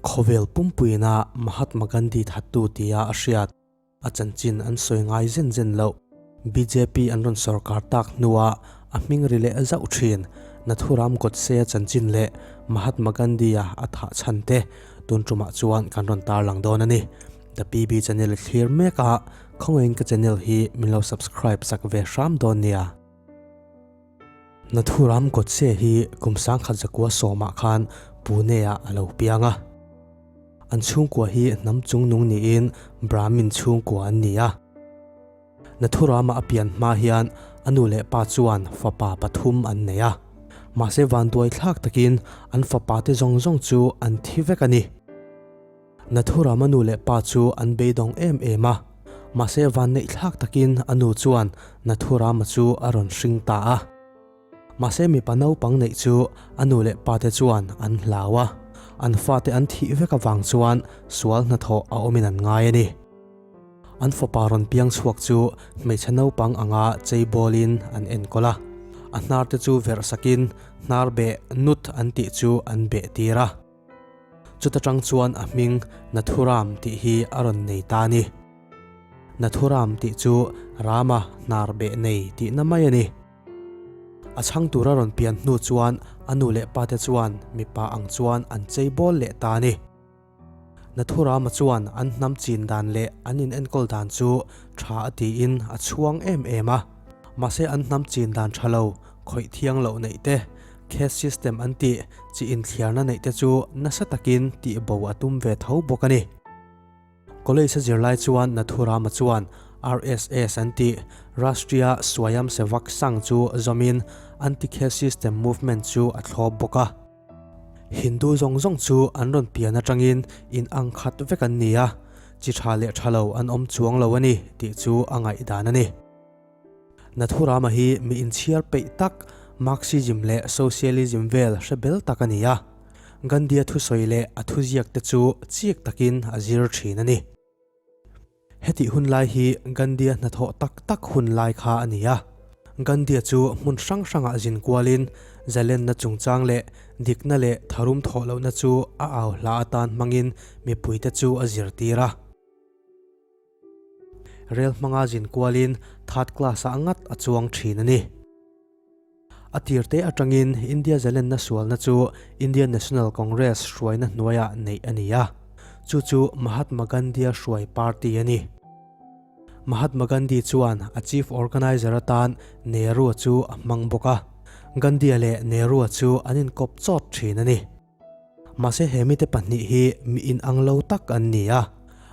Khawvel pumpuiina Mahatma Gandhi thattu tia a hriat, a chanchin an sawi ngai zen zen loh. Bjp an rawn sorkar tak hnuah a hming ri leh zauh thin. Nathuram Godse-a chanchin leh Mahatma Gandhi-a a thah chhan te tun tumah chuan kan rawn tarlang dawn a ni. The PB channel thlir mek a, khawngaihin ka channel hi min lo subscribe sak ve hram dawn nia. Nathuram Godse hi kum 1910 sawmah khan Pune-ah a lo piang a. An chhungkua hi hnam chungnung niin Brahmin chhungkua an ni a. Nathurama a pian hma hian a nu leh pa chuan fapa pathum an nei a. Mahse vanduai thlak takin an fapa te zawng zawng chu an thi vek a ni. Nathurama nu leh pa chu an beidawng em em a, mahse vanneih thlak takin a nu chuan Nathurama chu a rawn hring ta a. Mahse mipa naupang neih chu a nu leh pate chuan an hlau a, an fate an thih vek avang chuan sual hnathawh a awmin an ngai a ni. An fapa rawn piang chhuak chu hmeichhe naupang anga chei bawlin an enkawl a, a hnar te chu verh sakin hnar beh nut an tih chu an beh tir a. Chuta tang chuan a hming Nathuram tih hi a rawn nei ta a ni. Nathuram tih chu Rama hnar beh nei tihna mai a ni. A chhang tura rawn pian hnu chuan a nu leh pate chuan mipa ang chuan an chei bawl leh ta a ni. Nathurama chuan an hnam chin dan leh an inenkawl dan chu tha a tiin a chhuang em em a. Mahse an hnam chin dan tha lo, khawih thiang loh neih te, caste system an tih chi inthliarna neih te chu nasa takin tihbo a tum ve tho bawk a ni. College a zirlai chuan Nathurama chuan RSS an tih Rashtriya Swayamsevak Sangh chu zawmin anti-caste system movement chu a thlawp bawk a. Hindu zawng zawng chu an rawn pian atangin in ang khat vek an ni a, chi tha leh tha lo an awm chuang lo a ni tih chu a ngaihdan a ni. Nathurama hi mi inchhiar peih tak, Marxism leh Socialism vel hre bel tak a ni a. Gandhi-a thusawi leh a thuziak te chu chik takin a zir thin a ni. Hetih hun lai hi Gandhi-a hnathawh tak tak hun lai kha a ni a. Gandhi-a chu hmun hrang hrangah zin kualin zalenna chungchang leh dikna leh tharum thawh lohna chu a au hla atan hmangin mipuite chu a zirtir a. Rel hmanga zin kualin third class-ah ngat a chuang thin a ni. A tirte atangin India zalenna sualna chu Indian National Congress hruaina hnuaiah neih a ni a, chu chu Mahatma Gandhi-a hruai party a ni. Mahatma Gandhi chuan a chief organiser atan Nehru-a chu a hmang bawk a, Gandhi-a leh Nehru-a chu an inkawp chawt thin a ni. Mahse he mite pahnih hi mi inang lo tak an ni a,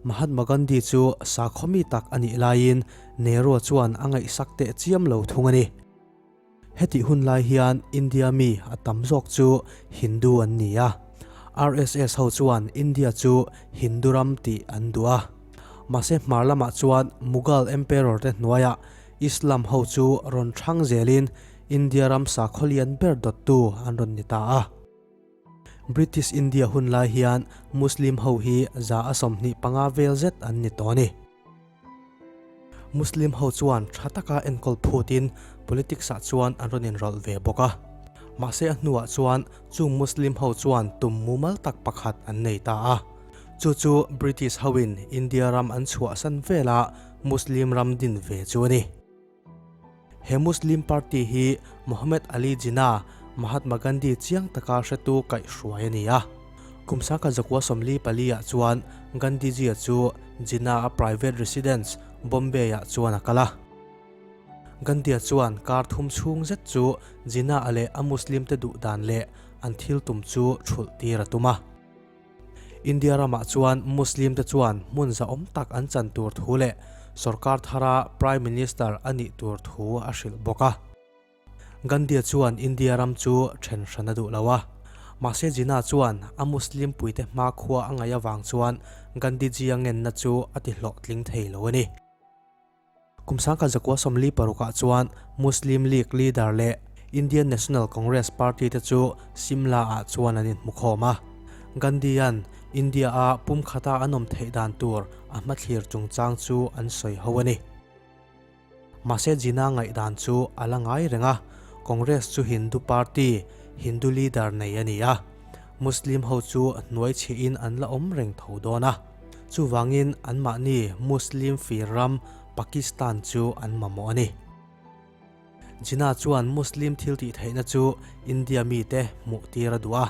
Mahatma Gandhi chu sakhaw mi tak a nih laiin Nehru-a chuan a ngaihsak teh chiam lo thung a ni. Hetih hun lai hian India mi a tam zawk chu Hindu an ni a, RSS ho chuan India chu Hindu ram tih an duh a. Mahse hmar lamah chuan Mughal Emperor te hnuaiah Islam ho chu rawn thang zelin India ram sakhaw lian ber dawttu an rawn ni ta a. British India hun lai hian Muslim ho hi 25% vel zet an ni tawh a ni. Muslim ho chuan tha taka enkawl phutin politics ah chuan an rawn inrawlh ve bawk a. Mahse a hnuah chuan chung Muslim ho chuan tum mumal tak pakhat an nei ta a. Chu chu British hoin India ram an chhuahsan vela Muslim ram din ve chu a ni. He Muslim party hi Muhammad Ali Jinnah, Mahatma Gandhi chiang taka hretu kaihhruai a ni a. Kum 1944 ah chuan Gandhiji-a chu Jinnah-a private residence Bombay-ah chuan a kal a. Gandhi-a chuan kar thum chhung zet chu Jinnah-a leh a Muslim-te duh dan leh an thil tum chu thulh tir a tum a. India ramah chuan Muslim te chuan hmun zahawm tak an chan tur thu leh sorkar thara Prime Minister a nih tur thu a hrilh bawk a. Gandhi-a chuan India ram chu then hran a duh lo a. Mahse Jinnah chuan a Muslim puite hmakhua a ngaih avang chuan Gandhiji-a ngenna chu a ti hlawhtling thei lo a ni. Kum 1946 ah chuan Muslim League leader leh Indian National Congress party te chu Simla ah chuan an inhmukhawm a. Gandhi-a'n India-a pumkhata an awm theih dan tur a hmathlir chungchang chu an sawi ho a ni. Mahse Jinnah ngaihdan chu a la ngai reng a, Congress chu Hindu party, Hindu leader nei a ni a. Muslim ho chu hnuai chhiahin an la awm reng tho dawn a. Chuvangin anmahni Muslim fir ram Pakistan chu an mamawh a ni. Jinnah chuan Muslim thil tih theihna chu India mite hmuh tir a duh a.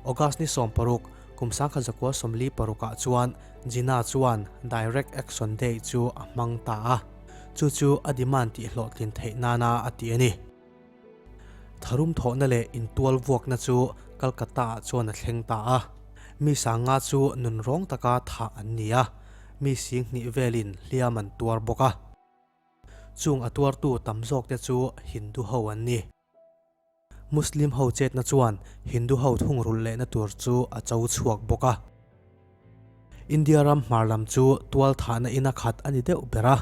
August ni 16, kum 1946 ah chuan Jinnah chuan Direct Action Day chu a hmang ta a. Chu chu a demand tih hlawhtlin theih nana a ti a ni. Tharum thawhna leh intual vuakna chu Calcutta ah chuan a thleng ta a. Mi sanga chu nunrawng taka thah an ni a, mi 2000 velin hliam an tuar bawk a. Chung a tuartu tam zawkte chu Hindu ho an ni. Muslim ho chetna chuan Hindu ho thungrulh lehna tur chu a cho chhuak bawk a. India ram hmar lam chu tual thahna ina khat a ni deuh ber a,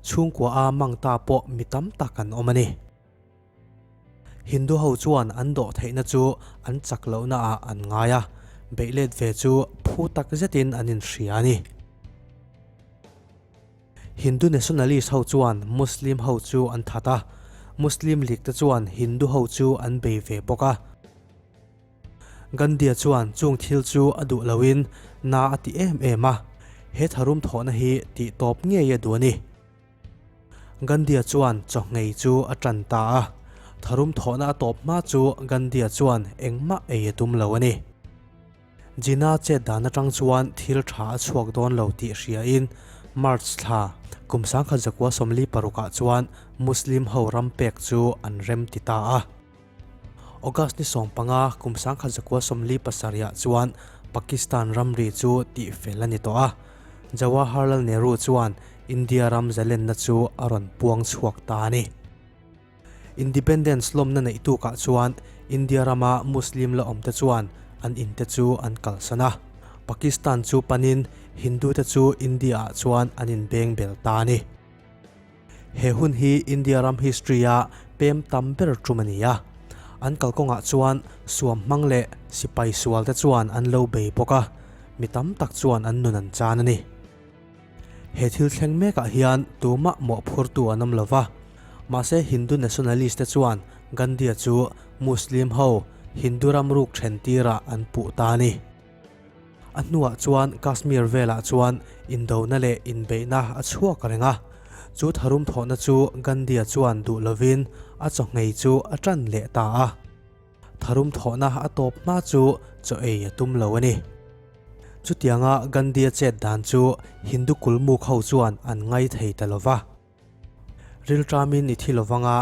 chhungkua a mang ta pawh mi tam tak an awm a ni. Hindu ho chuan an dawh theihna chu an chak lohna ah an ngai a, beih let ve chu phu tak zetin an inhria a ni. Hindu nationalist ho chuan Muslim ho chu an that a, Muslim League te chuan Hindu ho chu an bei ve bawk a. Gandhi-a chuan chung thil chu a duh loin na a ti em em a, he tharum thawhna hi tih tawp ngei a duh a ni. Gandhi-a chuan chawhngei chu a tan ta a, tharum thawhna a tawp hma chu Gandhi-a chuan engmah ei a tum lo a ni. Jinnah chet dan atang chuan thil tha a chhuak dawn lo tih hriain March thla kum 1946 ah chuan Muslim ho ram pek chu an rem ti ta a. August ni 15 kum 1947 ah chuan Pakistan ramri chu tihfel a ni tawh a. Jawaharlal Nehru chuan India ram zalenna chu a rawn puang chhuak ta a ni. Independence lawmna neih tukah chuan India rama Muslim la awmte chuan an inte chu an kalsan a. Pakistan chu panin Hindu te chu India ah chuan an inbeng bel ta a ni. He hun hi India ram history a pem tam ber tum a ni a. An kalkawngah chuan suam hmang leh sipai sual te chuan an lo bei bawk a, mi tam tak chuan an nun an chan a ni. He thil thleng mekah hian tumah mawhphurtu an awm lo va, mahse Hindu nationalist te chuan Gandhi-a chu Muslim ho Hindu ram ruk then tirah an puh ta a ni. A hnuah chuan Kashmir velah chuan indona leh inbeihna a chhuak reng a, chu tharum thawhna chu Gandhi-a chuan duh lovin a chawhngei chu a tan leh ta a. Tharum thawhna a tawp hma chu chaw ei a tum lo a ni. Chutianga Gandhi-a chet dan chu Hindu kulmuk ho chuan an ngai thei ta lo va. Rilṭamin i thi lovang a,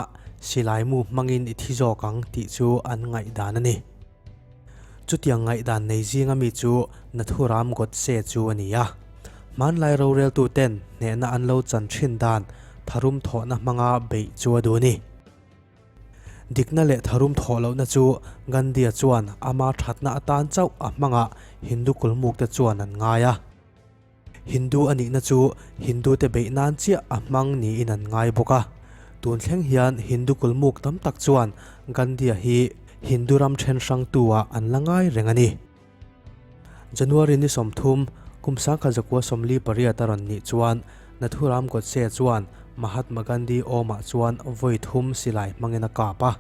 silai mu hmangin i thi zawk ang tih chu an ngaihdan a ni. Chutiang ngaihdan nei zinga mi chu Nathuram Godse chu a ni a. Hmanlai roreltuten hnehna an lo chan ṭhin dan tharum thawhna hmanga beih chu a duh a ni. Dikna leh tharum thawh lohna chu Gandhi-a chuan ama thatna atan chauh a hmangah Hindu kulmukte chuan an ngai a. Hindu a nihna chu Hindu-te beih nan chiah a hmang niin an ngai bawk a. Tun thleng hian Hindu kulmuk tam tak chuan Gandhi-a hi Hindu ram then hrangtu-ah an la ngai reng a ni. January ni 30, kum 1948 a rawn nih chuan Nathuram Godse chuan Mahatma Gandhi awmah chuan vawi thum silai hmangin a kap a.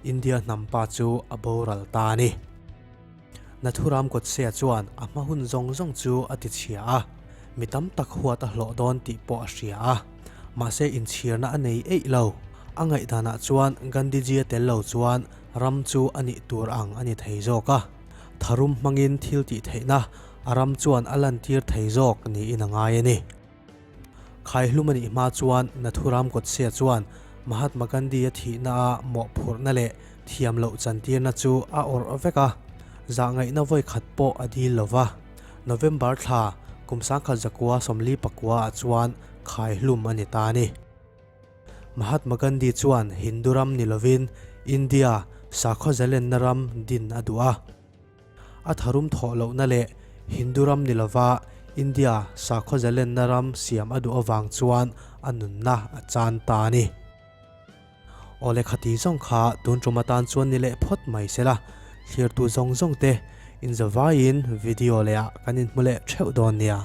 India hnam pa chu a boral ta a ni. Nathuram Godse chuan a hma hun zawng zawng chu a ti chhia a, mi tam tak huat a hlawh dawn tih pawh a hria a. Mahse inchhirna a nei eih lo. A ngaihdanah chuan Gandhiji a tel lo chuan ram chu a nih tur ang a ni thei zawk a, tharum hmangin thil tih theihna a ram chuan a lantir thei zawk niin a ngai a ni. Khaihlum a nih hma chuan Nathuram Godse chuan Mahatma Gandhi-a thihna-a mawhphurhna leh thiam loh chantirna chu a awrh vek a, zahngaihna vawi khat pawh a dil lo va. November thla kum 1949 ah chuan khaihlum a ni ta a ni. Mahatma Gandhi chuan Hindu ram ni lovin India sakhaw zalenna ram din a duh a. A tharum thawh lohna leh Hindu ram ni lova India sakhaw zalenna ram siam a duh avang chuan a nunna a chan ta a ni. Awle khati zawng kha tun tum atan chuan ni leh phawt mai sela, thlirtu zawng zawng te inzavaiin video leh ah kan inhmu leh theuh dawn nia.